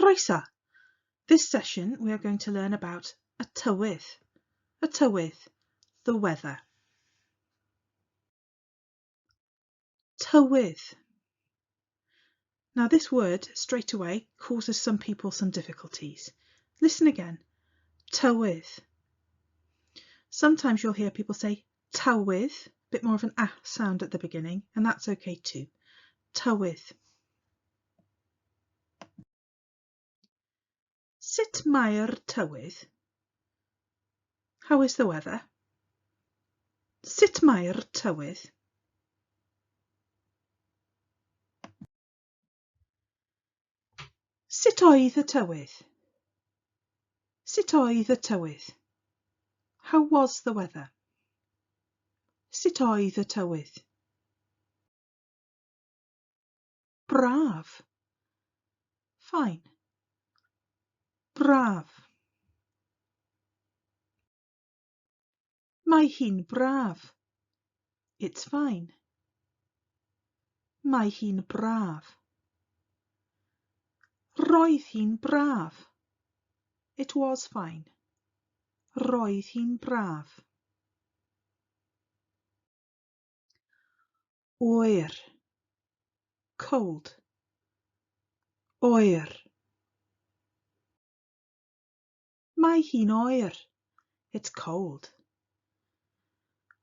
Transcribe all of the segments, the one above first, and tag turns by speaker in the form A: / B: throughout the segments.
A: Croeso! This session we are going to learn about y tywydd. Y tywydd, the weather. Tywydd. Now this word straight away causes some people some difficulties. Listen again. Tywydd. Sometimes you'll hear people say tywydd, a bit more of an ah sound at the beginning, and that's okay too. Tywydd. Sut mae'r tywydd? How is the weather? Sut mae'r tywydd? Sut oedd y tywydd? Sut oedd y tywydd? How was the weather? Sut oedd y tywydd? Braf. Fine. Braf. Mae hi'n braf. It's fine. Mae hi'n braf. Roedd hi'n braf. It was fine. Roedd hi'n braf. Oer. Cold. Oer. Mae hi'n oer. It's cold.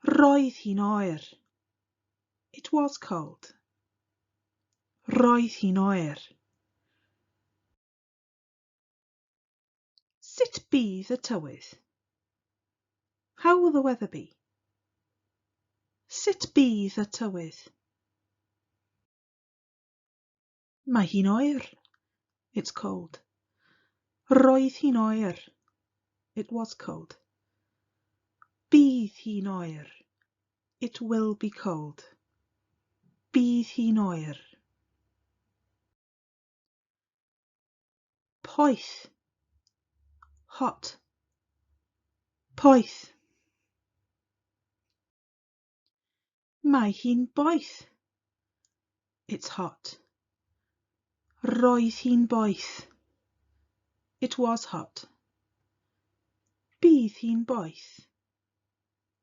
A: Roedd hi'n oer. It was cold. Roedd hi'n oer. Sut bydd y tywydd? How will the weather be? Sut bydd y tywydd? Mae hi'n oer. It's cold. Roedd hi'n oer. It was cold. Bydd hi'n oer. It will be cold. Bydd hi'n oer. Poeth. Hot. Poeth. Mae hi'n boeth. It's hot. Roedd hi'n boeth. It was hot. Bydd hi'n boeth.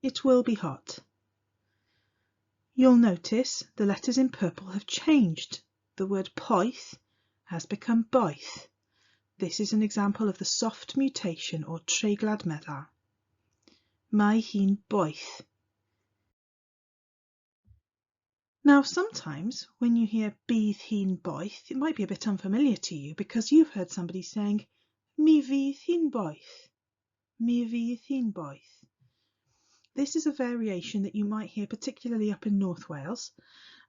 A: It will be hot. You'll notice the letters in purple have changed. The word poeth has become boeth. This is an example of the soft mutation or treiglad meddal. Mae hi'n boeth. Now, sometimes when you hear bydd hi'n boeth, it might be a bit unfamiliar to you because you've heard somebody saying mi fydd hi'n boeth, mi fydd hi'n boeth. This is a variation that you might hear particularly up in North Wales.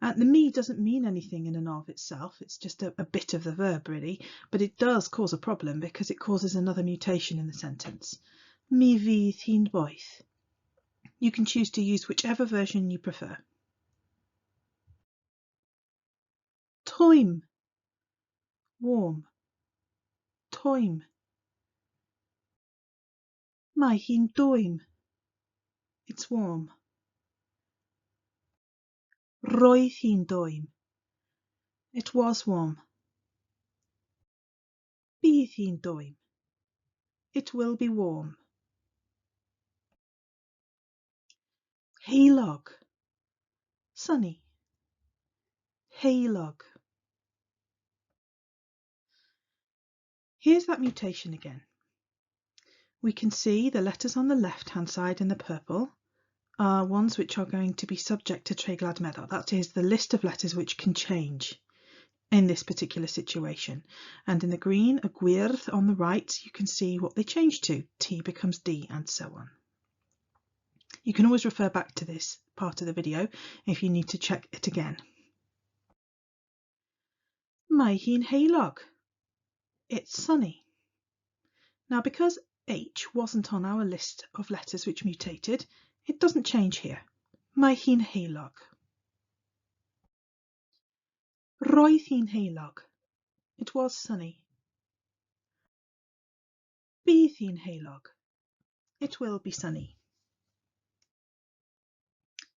A: The mi doesn't mean anything in and of itself, it's just a bit of the verb really, but it does cause a problem because it causes another mutation in the sentence. Mi fydd hi'n boeth. You can choose to use whichever version you prefer. Twym. Warm. Twym. Mae hi'n dwym. It's warm. Roedd hi'n dwym. It was warm. Bydd hi'n dwym. It will be warm. Heulog. Sunny. Heulog. Here's that mutation again. We can see the letters on the left-hand side in the purple are ones which are going to be subject to treiglad meddal. That is the list of letters which can change in this particular situation. And in the green, a gwyrdd on the right, you can see what they change to. T becomes D and so on. You can always refer back to this part of the video if you need to check it again. Mae hi'n heulog. It's sunny. Now, because H wasn't on our list of letters which mutated, it doesn't change here. Mae hi'n heulog. Roedd hi'n heulog. It was sunny. Bydd hi'n heulog. It will be sunny.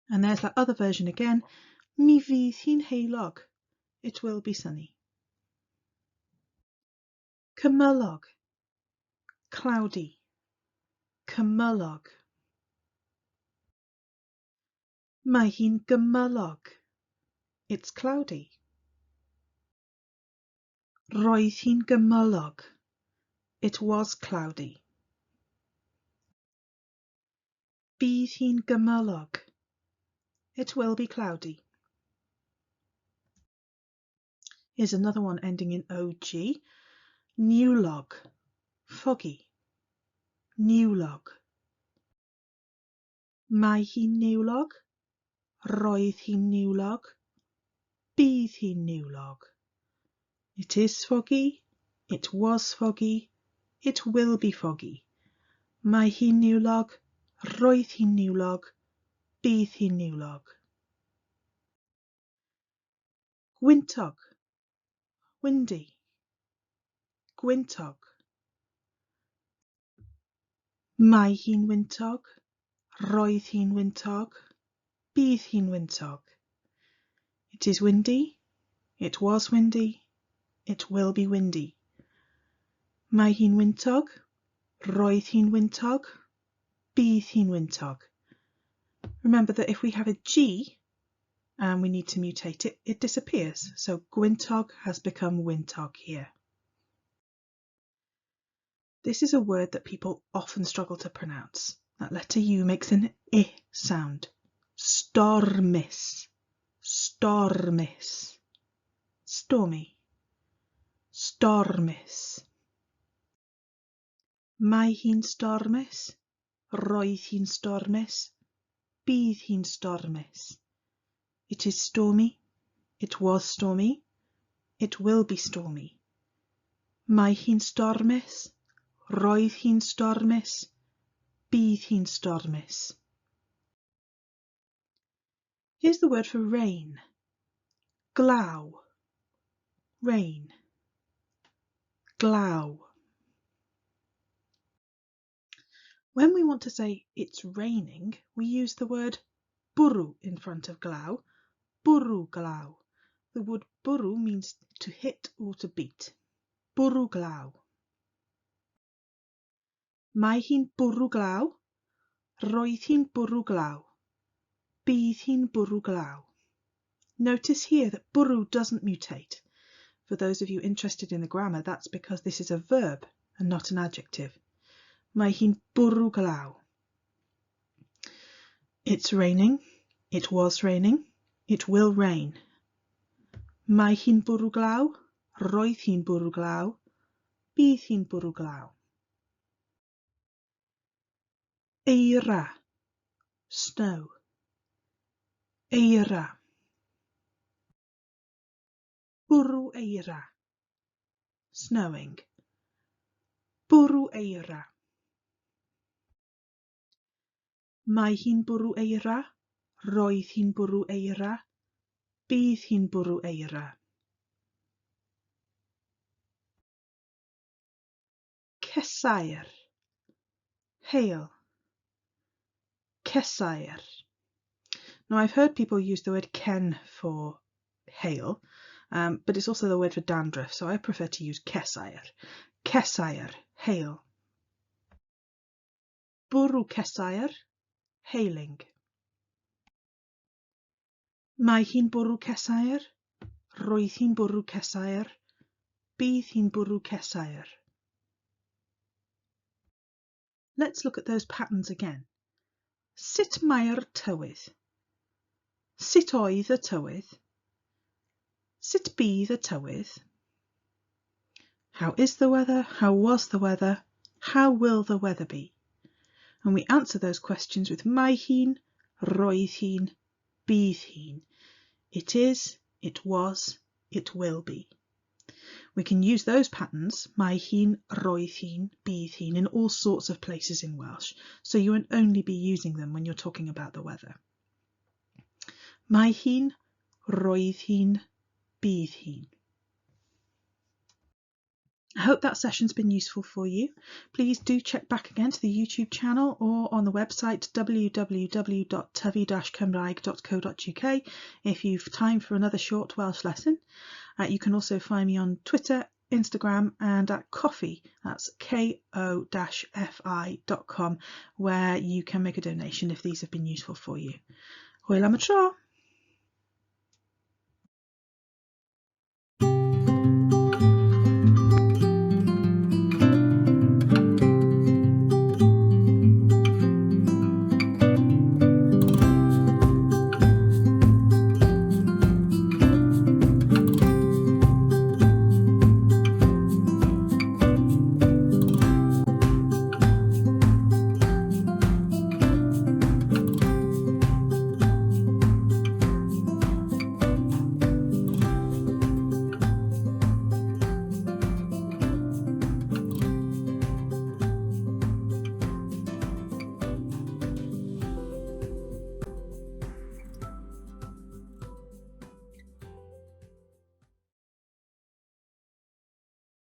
A: And there's that other version again. Mi fydd hi'n heulog. It will be sunny. Cymylog, cloudy, cymylog. Mae hi'n gymylog. It's cloudy. Roedd hi'n gymylog. It was cloudy. Bydd hi'n gymylog. It will be cloudy. Here's another one ending in OG. Niwlog, foggy. Niwlog. Mae hi'n niwlog. Roedd hi'n niwlog. Bydd hi'n niwlog. It is foggy. It was foggy. It will be foggy. Mae hi'n niwlog. Roedd hi'n niwlog. Bydd hi'n niwlog. Gwyntog, windy. Gwyntog. Mae hi'n wyntog. Roedd hi'n wyntog. Bydd hi'n wyntog. It is windy. It was windy. It will be windy. Mae hi'n wyntog. Roedd hi'n wyntog. Bydd hi'n wyntog. Remember that if we have a G and we need to mutate it, it disappears. So gwyntog has become wyntog here. This is a word that people often struggle to pronounce. That letter U makes an I sound. Stormus, stormus, stormy, stormus. Mae hi'n stormus, roedd hi'n stormus, bydd hi'n stormus. It is stormy, it was stormy, it will be stormy. Mae hi'n stormus, roedd hi'n stormus, bydd hi'n stormus. Here's the word for rain. Glaw, rain, glaw. When we want to say it's raining, we use the word bwrw in front of glaw. Bwrw glaw. The word bwrw means to hit or to beat. Bwrw glaw. Mae hi'n bwrw glaw. Roedd hi'n bwrw glaw. Bydd hi'n bwrw glaw. Notice here that bwrw doesn't mutate. For those of you interested in the grammar, that's because this is a verb and not an adjective. Mae hi'n bwrw glaw. It's raining. It was raining. It will rain. Mae hi'n bwrw glaw. Roedd hi'n bwrw glaw. Bydd hi'n bwrw glaw. Eira, snow. Eira. Bwrw eira. Snowing. Bwrw eira. Mae hi'n bwrw eira. Roedd hi'n bwrw eira. Bydd hi'n bwrw eira. Cesair. Hail. Cesair. Now I've heard people use the word cen for hail, but it's also the word for dandruff, so I prefer to use cesair. Cesair, hail. Bwrw cesair, hailing. Mae hi'n bwrw cesair, roedd hi'n bwrw cesair, bydd hi'n bwrw cesair. Let's look at those patterns again. Sut mae'r tywydd? Sut oedd y tywydd? Sut bydd y tywydd? How is the weather? How was the weather? How will the weather be? And we answer those questions with mae hi'n, roedd hi'n, bydd hi'n. It is, it was, it will be. We can use those patterns, mae hi'n, roedd hi'n, bydd hi'n, in all sorts of places in Welsh, so you won't only be using them when you're talking about the weather. Mae hi'n, roedd hi'n, bydd hi'n. I hope that session's been useful for you. Please do check back again to the YouTube channel or on the website www.tyfu-cymraeg.co.uk if you've time for another short Welsh lesson. You can also find me on Twitter, Instagram and at Ko-fi, that's ko-fi.com, where you can make a donation if these have been useful for you. Hwyl am y tro!